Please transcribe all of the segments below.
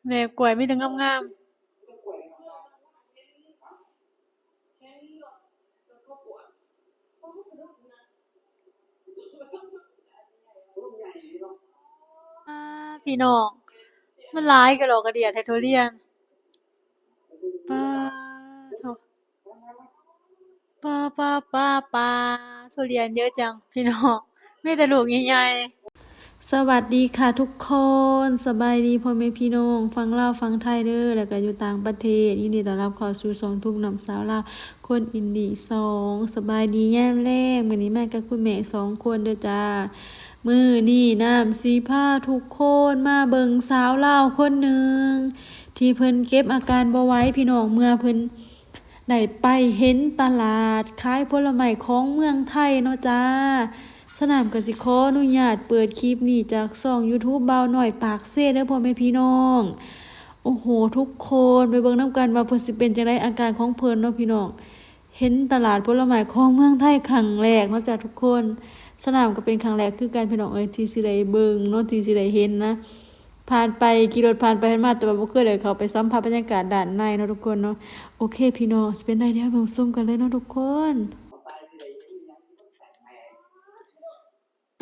ແນວກ້ວຍມີແຕ່ງາມໆ. ອາ ພີ່ນ້ອງ ມັນຫຼາຍກະດອກກະເດຍແທ້ທຸລຽນ. ປາໂທ້ ປາ ປາ ປາ ປາ ທຸລຽນເຍາະຈັງພີ່ນ້ອງ ມີແຕ່ລູກໃຫຍ່ໆ. ສະຫວັດດີຄ່ະທຸກຄົນ ສະບາຍດີພໍ່ແມ່ພີ່ນ້ອງຝັ່ງລາວຝັ່ງໄທເດີ ແລ້ວກະຢູ່ຕ່າງປະເທດ. ຍິນດີຕ້ອນຮັບເຂົ້າສູ່ຊ່ອງທຸກນຳສາວລາວຄົນອິນດີສອງ. ສະບາຍດີຍາມແລງ ມື້ນີ້ມາກັບຄຸນແມ່ສອງຄົນເດີຈ້າ. ມື້ນີ້ນ້ຳຊິພາທຸກຄົນມາເບິ່ງສາວລາວຄົນໜຶ່ງ ທີ່ເພິ່ນເກັບອາການບໍ່ໄຫວພີ່ນ້ອງ ເມື່ອເພິ່ນ ໄດ້ໄປເຫັນຕະຫຼາດຂາຍຜົນລະໄມ້ຂອງເມືອງໄທເນາະຈ້າ. ສະໜາມກະຊິຂໍອະນຸຍາດເປີດຄລິບນີ້ຈາກຊ່ອງຢູທູບບ່າວນ້ອຍປາກເຊເດີພໍ່ແມ່ພີ່ນ້ອງ. ໂອ້ໂຫ ທຸກຄົນໄປເບິ່ງນຳກັນວ່າເພິ່ນຊິເປັນຈັ່ງໃດອາການຂອງເພິ່ນເນາະພີ່ນ້ອງ. ເຫັນຕະຫຼາດຜົນລະໄມ້ຂອງເມືອງໄທຄັ້ງແລກເນາະຈ້າທຸກຄົນ. ສະໜາມກະເປັນຄັ້ງແລກຄືກັນພີ່ນ້ອງເອີຍ ທີ່ຊິໄດ້ເບິ່ງເນາະ ທີ່ຊິໄດ້ເຫັນນະ. ຜ່ານໄປ ຂີ່ລົດຜ່ານໄປຜ່ານມາ ແຕ່ວ່າບໍ່ເຄີຍໄດ້ເຂົ້າໄປສຳຜັດບັນຍາກາດດ້ານໃນເນາະທຸກຄົນເນາະ. ໂອເຄພີ່ນ້ອງ ຊິເປັນໃດດຽວເບິ່ງຊົມກັນເລີຍເນາະທຸກຄົນ.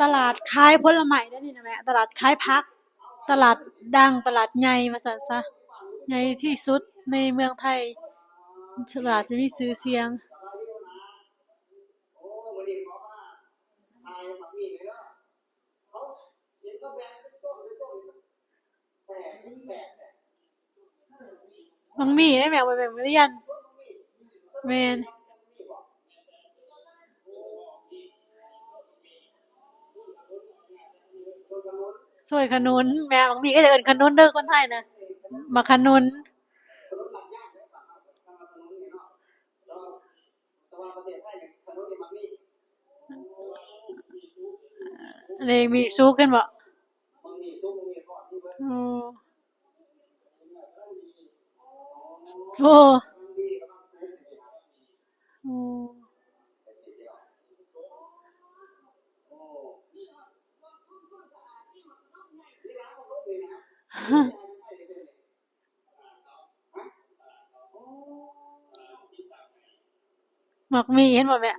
ຕະຫຼາດຂາຍຜົນລະໄມ້ເດ້ນີ້ນະແມ່ ຕະຫຼາດຂາຍຜັກ ຕະຫຼາດດັງ ຕະຫຼາດໃຫຍ່ວ່າຊັ້ນຊະ ໃຫຍ່ທີ່ສຸດໃນເມືອງໄທ ຕະຫຼາດທີ່ມີຊື່ສຽງ. ບັກໝີ່ເດ້ແມ່ ບໍ່ແມ່ນບັກລຽນ ແມ່ນ ໂຊຍຂະໜຸນແມ່ ບັກໝີ່ກະຈະເອີ້ນຂະໜຸນເດີຄົນໄທນະ ບັກຂະໜຸນ. ເລກມີສຸກເຫັນບໍ່? ໂອ້ ໂອ້ ໂອ້. ໝາກໝີ່ເຫັນບໍ່ແມ່?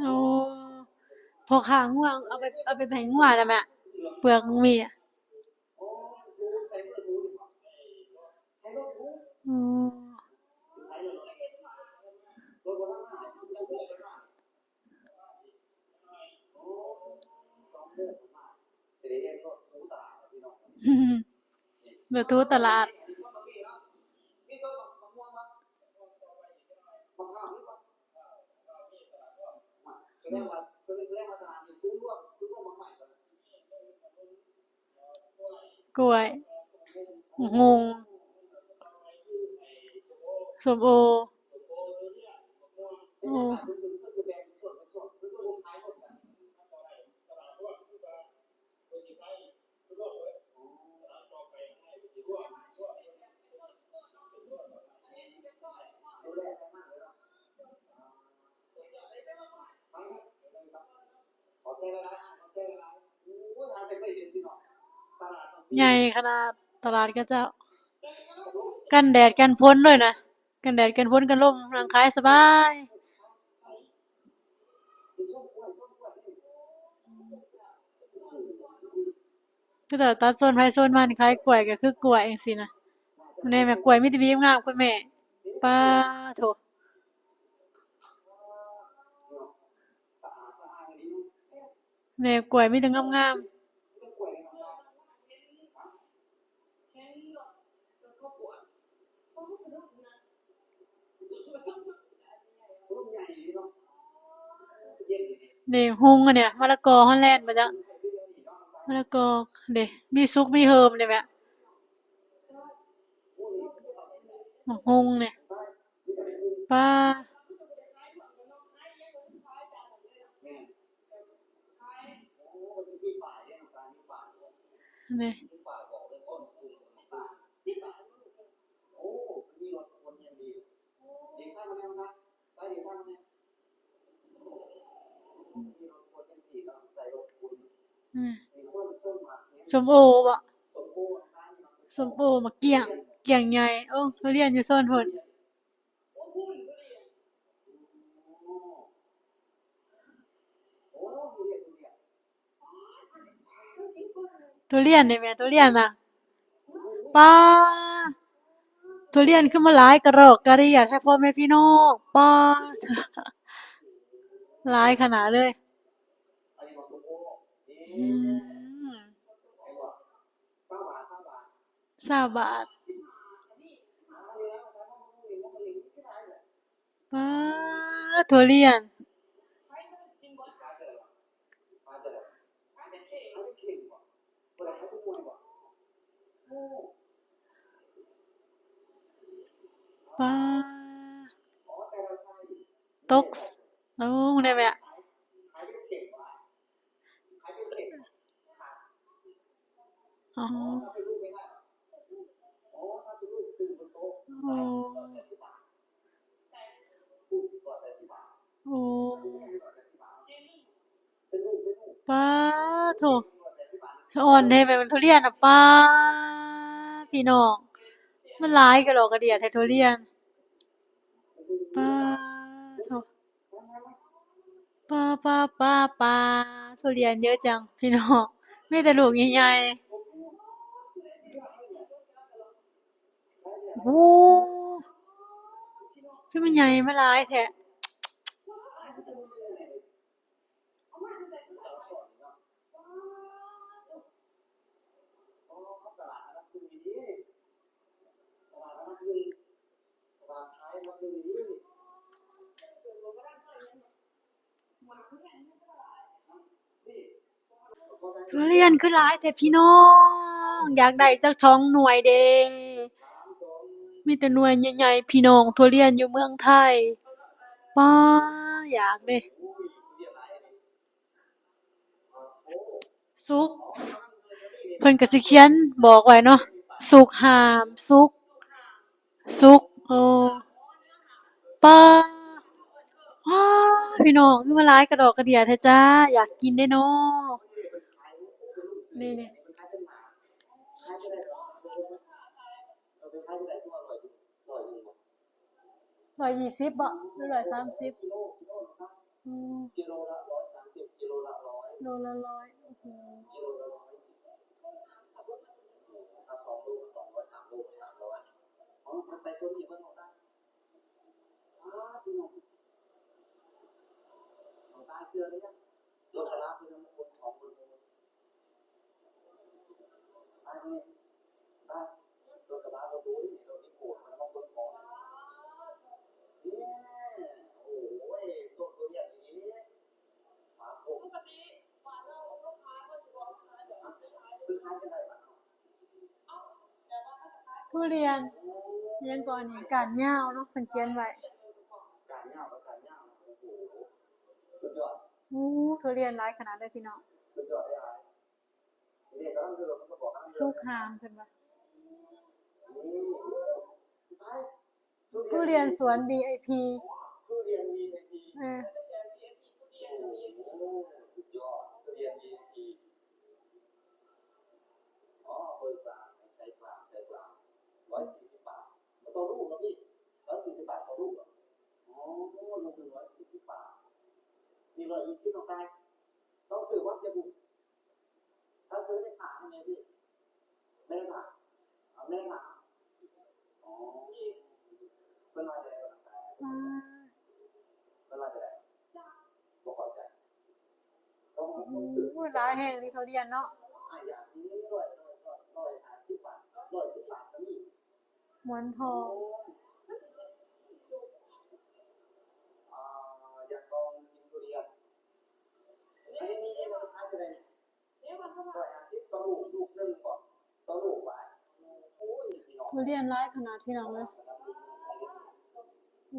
ໂອ້ ພໍ່ຄ້າງົວເອົາໄປ ເອົາໄປໃຫ້ງົວນະແມ່ ເປືອກໝາກໝີ່. ອືມ ລົດທູຕະຫຼາດ. ກ້ວຍ ໝາກຫຸ່ງ ສົ້ມໂອ ໂອ້ ໃຫຍ່ຂະໜາດຕະຫຼາດເຂົາເຈົ້າ ກັນແດດກັນຝົນເລີຍນະ ກັນແດດກັນຝົນກັນລົມ ນັ່ງຂາຍສະບາຍ. ເຂົາເຈົ້າຕັດໂຊນໃຜໂຊນມັນ ຂາຍກ້ວຍກະຄືກ້ວຍຈັ່ງຊີ້ນະ. ແມ່ນແມ່ ກ້ວຍມີແຕ່ບີບງາມ ຄຸນແມ່ ປາໂທ້. ແມ່ ກ້ວຍມີແຕ່ງາມໆ. ນີ້ ຮຸ່ງອັນນີ້ ມະລະກອຮອລແລນບໍ່ຈັກ ມະລະກອເດ້ ມີສຸກມີເຫີມເດ້ແມ່ ໝາກຮຸ່ງນີ້ ປາ. ນີ້ ອືມ ສົ້ມໂອບໍ? ສົ້ມໂອ ໝາກກ້ຽງ ກ້ຽງໃຫຍ່. ໂອ້ ທຸລຽນຢູ່ໂຊນພຸ້ນ. ທຸລຽນນີ້ແມ່ນທຸລຽນນະ. ປ້າ ທຸລຽນຄືມາຫຼາຍກະດອກກະເດຍແທ້ພໍ່ແມ່ພີ່ນ້ອງ. ປ້າ ຫຼາຍຂະໜາດເລີຍ. ອືມ ຊາວບາດ. ປາດ ທຸລຽນ ປາດ ຕົກ ໂອ້ ແນ່ແມ່. ອໍ ໂອ້ ໂອ້ ປາໂທ້ ສະອອນແທ້ ແມ່ນທຸລຽນນະ. ປາ ພີ່ນ້ອງ ມັນຫຼາຍກະດອກກະເດຍແທ້ທຸລຽນ. ປາໂທ້ ປາ ປາ ປາ ປາ ທຸລຽນເຍາະຈັງພີ່ນ້ອງ ມີແຕ່ລູກໃຫຍ່ໆ. ໂອ້ ຄືມັນໃຫຍ່ມາຫຼາຍແທ້. ທຸລຽນຄືຫຼາຍແທ້ພີ່ນ້ອງ ຢາກໄດ້ຈັກສອງໜ່ວຍເດ. ມີແຕ່ໜ່ວຍໃຫຍ່ໆ ພີ່ນ້ອງ ທຸລຽນຢູ່ເມືອງໄທ. ປາ ຢາກເດ. ສຸກ ເພິ່ນກະຊິຂຽນບອກໄວ້ເນາະ ສຸກຫ້າມສຸກ ສຸກ. ໂອ້ ປາ ອ້າ ພີ່ນ້ອງ ຄືມາຫຼາຍກະດອກກະເດຍແທ້ຈ້າ. ຢາກກິນເດເນາະ ນີ້ໆ. ຮ້ອຍຊາວເບາະ ຫຼື ຮ້ອຍສາມສິບ? ອືມ ໂລລະຮ້ອຍ ໂອ້ໂຫ ທຸລຽນ ຫຍັງເກາະອັນນີ້ ກ້ານຍາວເນາະ ເພິ່ນຂຽນໄວ້. ໂອ້ ທຸລຽນຫຼາຍຂະໜາດເລີຍພີ່ນ້ອງ. ສຸກຫ້າມເພິ່ນວ່າ ທຸລຽນສວນ ວີໄອພີ ເອີ ອືມ ໂອ້ ຫຼາຍແຮງເລີຍທຸລຽນເນາະ. ໝອນທອງ ທຸລຽນຫຼາຍຂະໜາດພີ່ນ້ອງເອີຍ. ໂອ້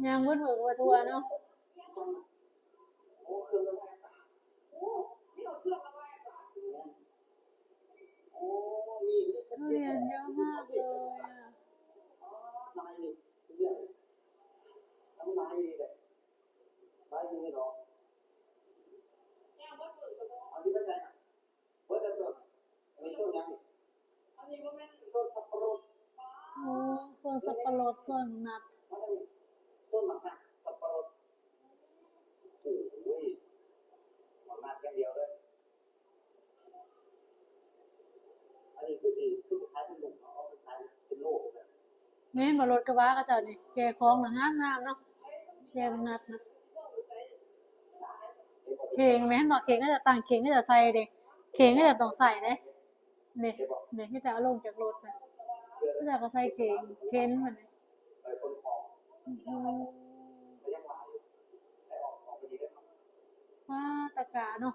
ໂຫ ຍ່າງເບິ່ງເບິ່ງວ່າທົ່ວເນາະ. ເລື່ອງ ທັງຫຼາຍອີກແຫຼະ ຫຼາຍຢູ່ເນາະ ເອົາຊິໄປໃສນະ ເບິດແລ້ວຕົວ ອັນນີ້ໂຊນຫຍັງນີ້ ອັນນີ້ບໍ່ແມ່ນໂຊນສັບປະລົດ ໂອ້ ສວນສັບປະລົດ ສວນໝາກນັດ ມັນອັນນີ້ໂຊນໝາກນັດ ສັບປະລົດ ໂອ້ຍ ໝາກນັດຢ່າງດຽວເລີຍ. ອັນນີ້ຄືຊິ ຄືຊິຂາຍເປັນລູກເນາະ ເຂົາຂາຍເປັນໂລ ແມ່ນບໍ່ ລົດກະບະເຂົາເຈົ້ານີ້ ແກ່ຂອງລະງາມໆເນາະ ແກ່ບັກນັດນະ ເຄງ ແມ່ນບໍ່ ເຄງເຂົາເຈົ້າ ຕັ້ງເຄງເຂົາເຈົ້າໃສ່ເດ້ ເຄງເຂົາເຈົ້າຕ້ອງໃສ່ເດ້ ນີ້ ນີ້ ເຂົາເຈົ້າເອົາລົງຈາກລົດນະ ເຂົາເຈົ້າກໍໃສ່ເຄງ ເຂັນມັນນີ້ ອື ປາ ຕະກາເນາະ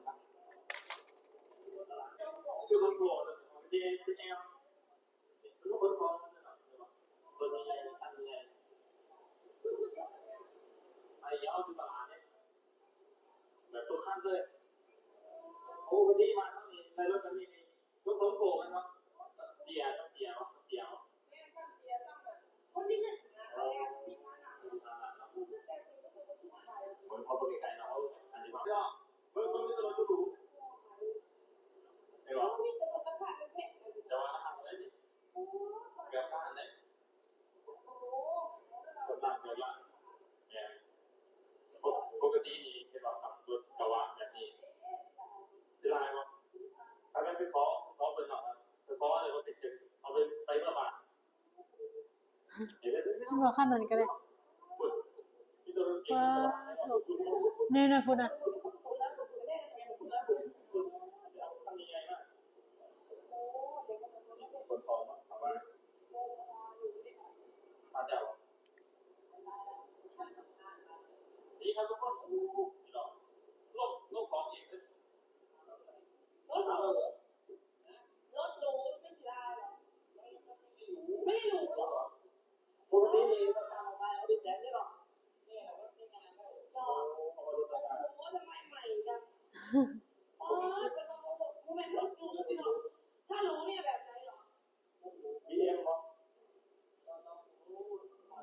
ບໍ່ ຄັນນັ້ນກໍໄດ້ ວ້າ ໂທ້ ແນວນັ້ນພຸ້ນນະ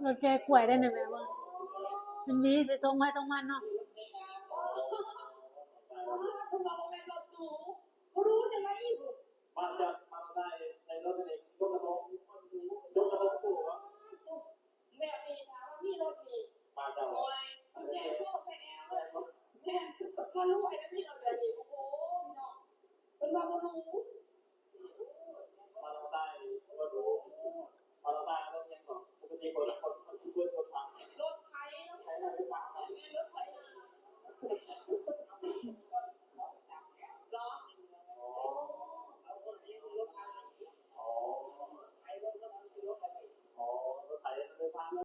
ລົດແກ່ກ້ວຍໄດ້ນະແມ່ເບິ່ງ ມັນມີແຕ່ຕົງໃຜຕົງມັນເນາະ.